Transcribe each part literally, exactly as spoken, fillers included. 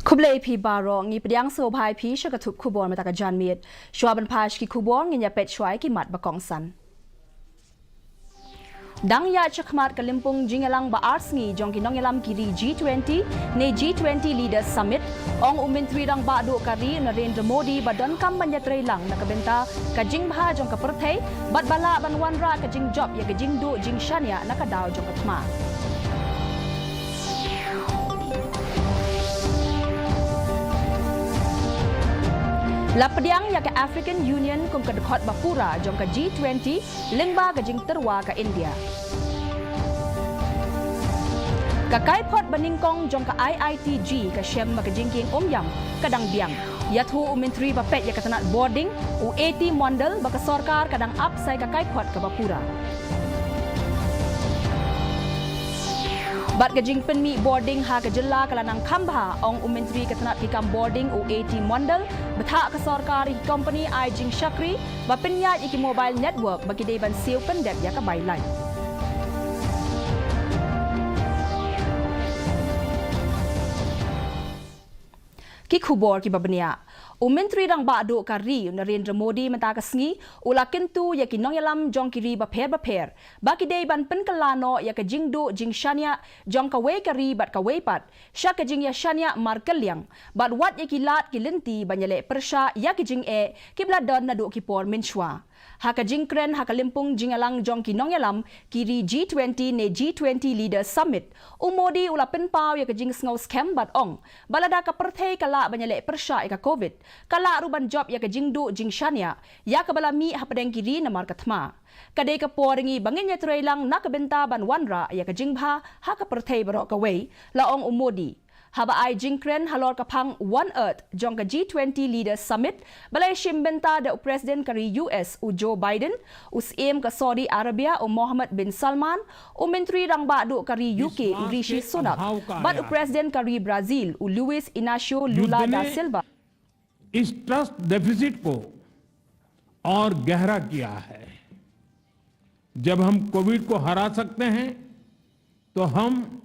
Khublei phi baroh, ngi pdiang sngewbha ïa phi sha ka thup khubor mynta ka janmiet. Shuwa ban phai sha ki khubor, ngin ïa peit shuwa ïa ki mat ba kongsan. Dang ïaid shakhmat ka lympung jingïalang ba ar sngi jong ki nongïalam ki ri G twenty ne G twenty Leaders Summit, ong u Myntri Rangbah Duh ka ri Narendra Modi ba donkam ban ïatreilang na ka bynta ka jingbha jong ka pyrthei bad ba lah ban wanrah ka jingjop ïa ka jingduh jingshaniah na ka daw jong ka thma. La pdiang ïa ka African Union kum ka dkhot ba pura jong ka G twenty lyngba ka jingtyrwa ka India. Ka kaiphod ba nyngkong jong ka I I T G ka shem ba ka jingkieng umïam ka dang biang. Ïathuh u Myntri ba peit ïa ka tnat bording, u A T Mondal, ba ka sorkar ka dang ap sa ïa ka kaiphod kaba pura. Bad ka jingpynmih bording ha ka jylla ka la nang kham bha, ong u Myntri ka tnat ki kam bording u A T Mondal, bthah ka sorkar ïa ki kompani ai jingshakri ba pynïaid ïa ki mobile network ba ki dei ban siew pyndep ïa ka bai lait. Ki khubor kiba bniah. U Myntri Rangbah Duh ka ri Narendra Modi mynta ka sngi u la kyntu ïa ki nongïalam jong ki ri bapher bapher ba ki dei ban pynkylla noh ïa ka jingduh jingshaniah jong kawei ka ri bad kawei pat sha ka jingïashaniah markylliang bad wad ïa ki lad ki lynti ban ïaleh pyrshah ïa ki jingeh kiba la don naduh ki por mynshuwa. Ha ka jingkren ha ka lympung jingïalang jong ki nongïalam ki ri G twenty ne G twenty Leaders Summit, u Modi u la pynpaw ïa ka jingsngew skhem bad ong ba lada ka pyrthei ka lah ban ïaleh pyrshah ïa ka Covid, ka lah ruh ban jop ïa ka jingduh jingshaniah ïa kaba la mih hapdeng ki ri namar ka thma. Ka dei ka por ïa ngi ba ngin ïatreilang na ka bynta ban wanrah ïa ka jingbha ha ka pyrthei baroh kawei, la ong u Modi. Haba ai jingkren halor ka phang One Earth jong ka G twenty Leaders Summit ba la ïashim bynta da u President ka ri U S u Joe Biden, u Syiem ka Saudi Arabia u Mohammed bin Salman, u Myntri Rangbah Duh ka ri U K u Rishi Sunak, bad u President ka ri Brazil u Luiz Inacio Lula da Silva. इस ट्रस्ट डेफिसिट को और गहरा किया है। जब हम कोविड को हरा सकते हैं, तो हम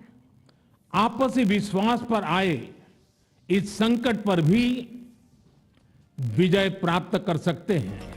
आपसी विश्वास पर आए इस संकट पर भी विजय प्राप्त कर सकते हैं।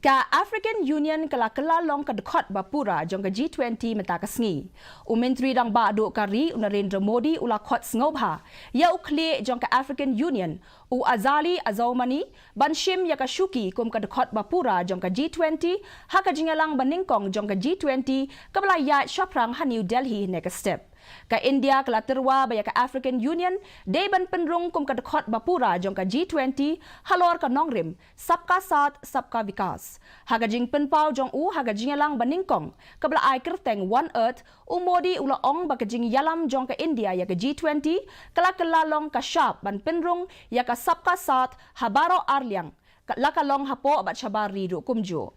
Ka African Union ka la kylla long ka dkhot ba pura jong ka G twenty mynta ka sngi. U Myntri Rangbah Duh ka ri u Narendra Modi u la khot sngewbha ïa u khlieh jong ka African Union u Azali Assoumani ban shim ïa ka shuki kum ka dkhot ba pura jong ka G twenty ha ka jingïalang ba nyngkong jong ka G twenty kaba la ïaid shaphrang ha New Delhi hynne ka step. Ka India ka la tyrwa ba ïa ka African Union dei ban pynrung kum ka dkhot ba pura jong ka G twenty halor ka nongrim Sabka Saath Sabka Vikas. Ha ka jingpynpaw jong u ha ka jingïalang ba nyngkong kaba la ai kyrteng One Earth, u Modi u la ong ba ka jingïalam jong ka India ïa ka G twenty ka la kylla long ka shap ban pynrung ïa ka Sabka Saath ha baroh arliang, ka la ka long hapoh bad shabar ri ruh kumjuh.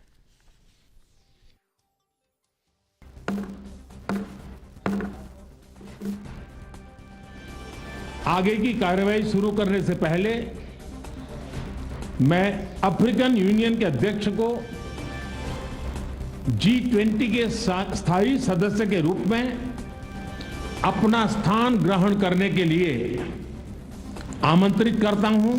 आगे की कार्रवाई शुरू करने से पहले मैं अफ्रीकन यूनियन के अध्यक्ष को जी ट्वेंटी के सा-, स्थायी सदस्य के रूप में अपना स्थान ग्रहण करने के लिए आमंत्रित करता हूं।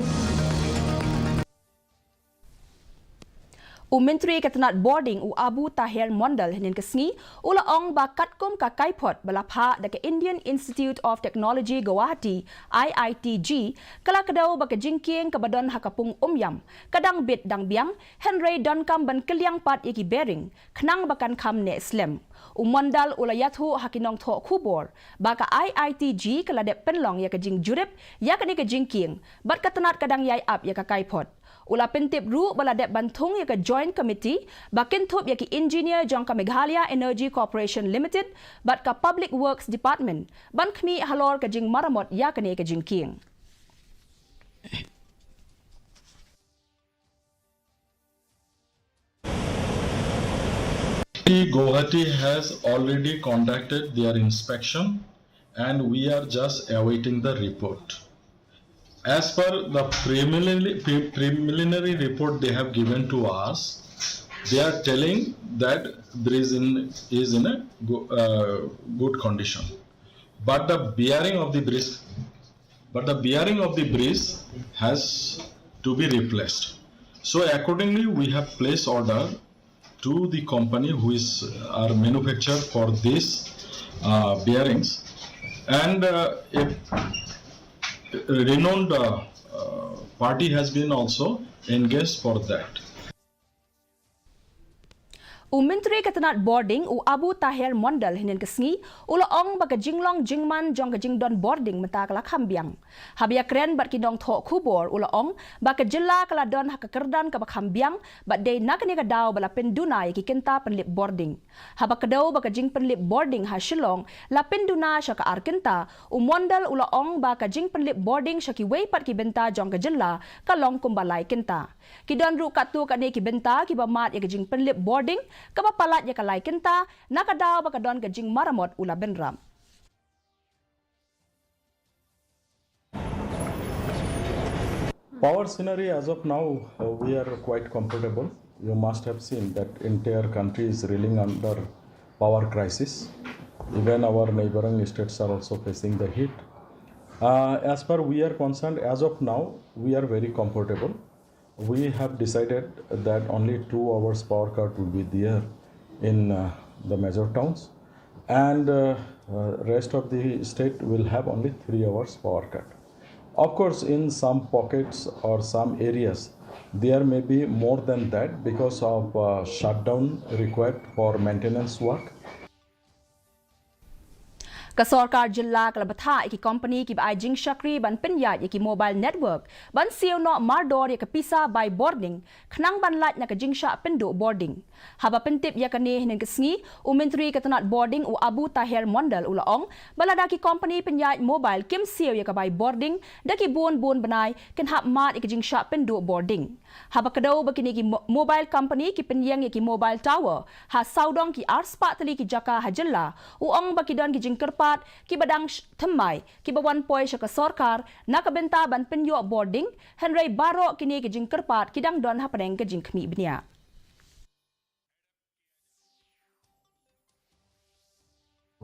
U Myntri ka tnat bording u Abu Taher Mondal hynnin ka sngi u la ong ba katkum ka kaiphod ba la phah da ka Indian Institute of Technology Guwahati, I I T G, ka la kdew ba ka jingkieng kaba don ha ka pung Umïam ka dang bit dang biang, hynrei donkam ban kylliang pat ïa ki bearing khnang ba kan kham neh slem. U Mondal u la ïathuh ha ki nongthoh khubor ba ka I I T G ka la dep pynlong ïa ka jingjurip ïa kane ka jingkieng bad ka tnat ka dang ïai ap ïa ka kaiphod. U la pyntip ruh ba la dep ban thung ïa ka Joint Committee ba kynthup ïa ki engineer jong ka Meghalaya Energy Corporation Limited bad ka Public Works Department ban khmih halor ka jingmaramot ïa kane ka jingkieng. Guwahati has already conducted their inspection and we are just awaiting the report. As per the preliminary, pre-, preliminary report they have given to us, they are telling that bridge in, is in a go-, uh, good condition. But the bearing of the bridge, but the bearing of the bridge has to be replaced. So accordingly, we have placed order to the company who is our manufacturer for these uh, bearings, and uh, a renowned uh, uh, party has been also engaged for that. U Myntri ka tnat bording u Abu Taher Mondal hynnin ka sngi u la ong ba ka jinglong jingman jong ka jingdon bording mynta ka la kham biang. Haba ïakren bad ki nongthoh khubor u la ong ba ka jylla ka la don ha ka kyrdan kaba kham biang bad dei na kane ka daw ba la pynduna ïa ki kynta pynlip bording. Haba kdew ba ka jingpynlip bording ha Shillong la pynduna sha ka ar kynta, u Mondal u la ong ba ka jingpynlip bording sha kiwei pat ki bynta jong ka jylla ka long kumba lai kynta. Ki don ruh katto katne ki bynta kiba mad ïa ka jingpynlip bording kaba palat ïa ka lai kynta na ka daw ba ka don ka jingmaramot, u la bynrap. Power scenery as of now, uh, we are quite comfortable. You must have seen that entire country is reeling under power crisis. Even our neighboring states are also facing the heat. Uh, as far we are concerned, as of now, we are very comfortable. We have decided that only two hours power cut will be there in uh, the major towns, and uh, uh, rest of the state will have only three hours power cut. Of course, in some pockets or some areas, there may be more than that because of uh, shutdown required for maintenance work. Ka sorkar jylla ka la bthah ïa ki company kiba ai jingshakri ban pynïaid ïa ki mobile network ban siew noh mardor ïa ka pisa bai bording khnang ban lait na ka jingshah pynduh bording. Haba pyntip ïa kane hynnin ka sngi, u Myntri ka tnat bording u Abu Taher Mondal u la ong ba lada ki company pynïaid mobile kim siew ïa ka bai bording da ki bun bun bnai, kin hap mad ïa ka jingshah pynduh bording. Haba kdew ba kine ki mobile company ki pynïeng ïa ki mobile tower ha sawdong ki arspah tylli ki jaka ha jylla, u ong ba ki don ki jingkyrpad kiba dang thymmai kiba wan poi sha ka sorkar na ka bynta ban pynïoh bording, hynrei baroh kine ki jingkyrpad ki dang don hapdeng ka jingkhmih bniah.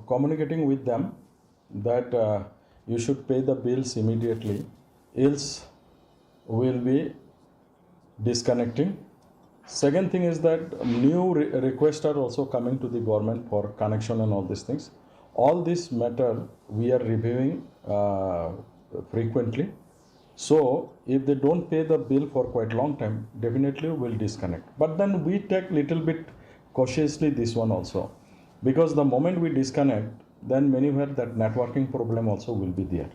Communicating with them that uh, you should pay the bills immediately, else we'll be disconnecting. Second thing is that new re- requests are also coming to the government for connection and all these things. All this matter we are reviewing uh, frequently. So if they don't pay the bill for quite long time, definitely we'll disconnect. But then we take little bit cautiously this one also, because the moment we disconnect, then many where that networking problem also will be there.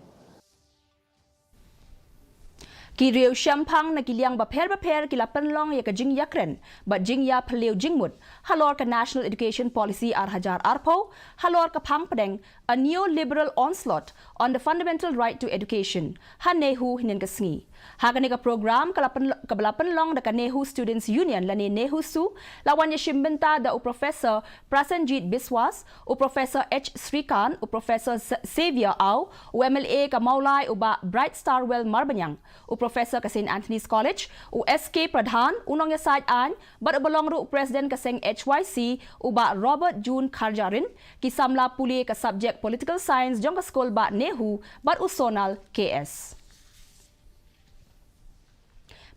Ki riew shemphang na ki liang bapher bapher ki la pynlong ïa ka jingïakren bad jingïaphylliew jingmut halor ka National Education Policy ar hajar arphew, halor ka phang pdeng A Neoliberal Onslaught on the Fundamental Right to Education ha NEHU hynnin ka sngi. Ha kane ka program kaba la pynlong da ka NEHU Students Union lane NEHUSU, la wan ïashim bynta da u Professor Prasenjit Biswas, u Professor H Srikanth, u Professor Xavier Aw, u MLA ka Mawlai u Bah Brightstarwell Marbaniang, u Professor ka St Anthony's College u S K Pradhan, u nongïasaid aiñ bad uba long ruh u President ka seng HYC u Bah Robert June Kharjarin, ki samla pule ka subject Political Science jong ka skul bah NEHU bad u Sonal K S.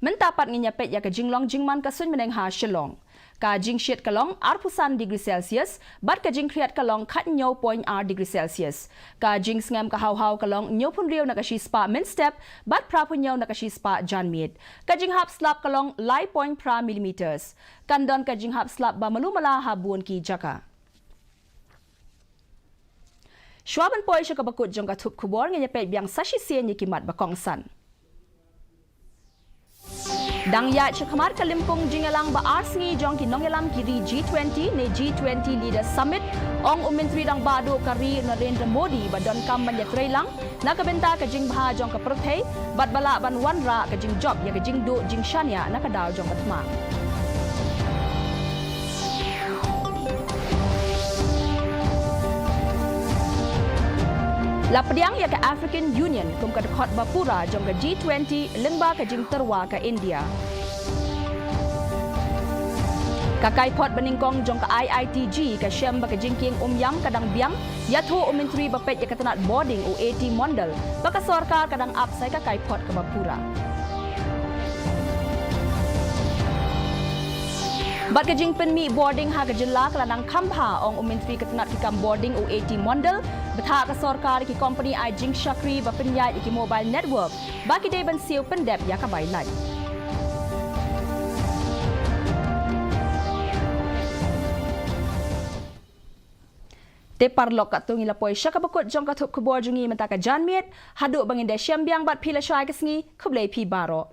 Mynta pat ngin ïapeit ïa ka jinglong jingman ka suiñbneng ha Shillong. Ka jingshit ka long arphew san degree Celsius bad ka jingkhriat ka long khathynñiew point ar degree Celsius. Ka jingsngem ka hawhaw ka long hynñiewphew hynriew na ka shispah mynstep bad phraphew hynñiew na ka shispah janmiet. Ka jinghap slap ka long lai point phra millimeters. Kan don ka jinghap slap ba malu mala ha bun ki jaka. Shuwa ban poi sha kaba kut jong ka thup khubor, ngin ïapeit biang sa shisien ïa ki mat ba kongsan. Dang ïaid shakhmat ka lympung jingïalang ba ar sngi jong ki nongïalam ki ri G twenty ne G twenty Leaders Summit, ong u Myntri Rangbah Duh ka ri Narendra Modi ba donkam ban ïatreilang na ka bynta ka jingbha jong ka pyrthei bad ba lah ban wanrah ka jingjop ïa ka jingduh jingshaniah na ka daw jong ka thma. La pdiang ïa ka African Union kum ka dkhot ba pura jong ka G twenty lyngba ka jingtyrwa ka India. Ka kaiphod banyngkong jong ka I I T G ka shem ba ka jingkieng umïam ka dang biang, ïathuh u Myntri ba peit ïa ka tnat bording u A T Mondal ba ka sorkar ka dang ap sa ïa ka kaiphod kaba pura. Bad ka jingpynmih bording ha ka jylla ka la nang kham bha, ong u Myntri ka tnat ki kam bording u A T Mondal. Bthah ka sorkar ïa ki kompani ai jingshakri ba pynïaid ïa ki mobile network ba ki dei ban siew pyndep ïa ka bai lait. Te paralok, katto ngi la poi sha kaba kut jong ka thup khubor jong ngi mynta ka janmiet. Haduh ba ngin da shem biang bad phi lashai ka sngi, khublei phi baroh.